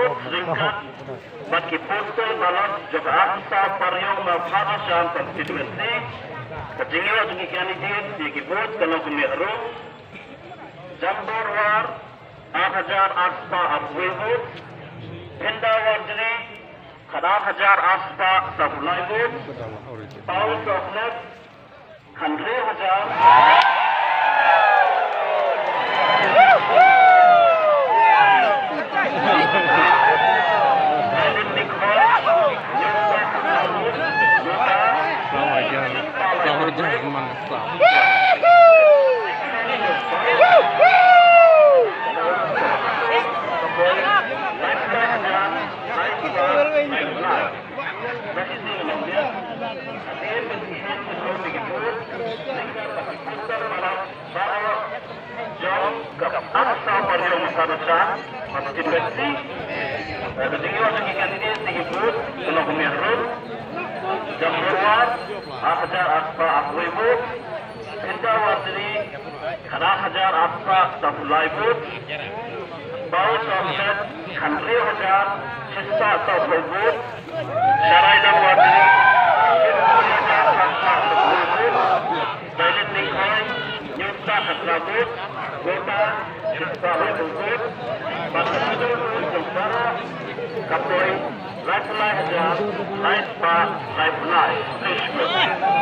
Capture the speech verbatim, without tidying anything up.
Ryngkat bad ki postal ballot jong ka Ahsap Pariong Mawphar Rasham constituency, ka jingïoh jong ki candidate ïa ki vote ka long kumne harum: Jambor War, ar hajar arspah arphew vote; Phinda Warjri, khat ar hajar arspah sawphew lai vote; Paul Sohnet, khathynriew hajar. Jong ka Ahsap Pariong Mawphar Rasham constituency, eh, ka jingïoh jong ki candidate ïa ki vote ka long kumne harum: Jambor War, ar hajar arspah arphew vote; Phinda Warjri, khat ar hajar arspah sawphew lai vote; Paul Sohnet, khathynriew hajar shispah sawphew vote; Sharaidang Warjri, shiphew hajar khatspah sawphew vote; Violet Lyngkhoi, hynñiewspah khatphra vote; Gota, shispah laiphew vote. Bad ka jingïoh jong para ka poi laiphew lai hajar laispah laiphew lai.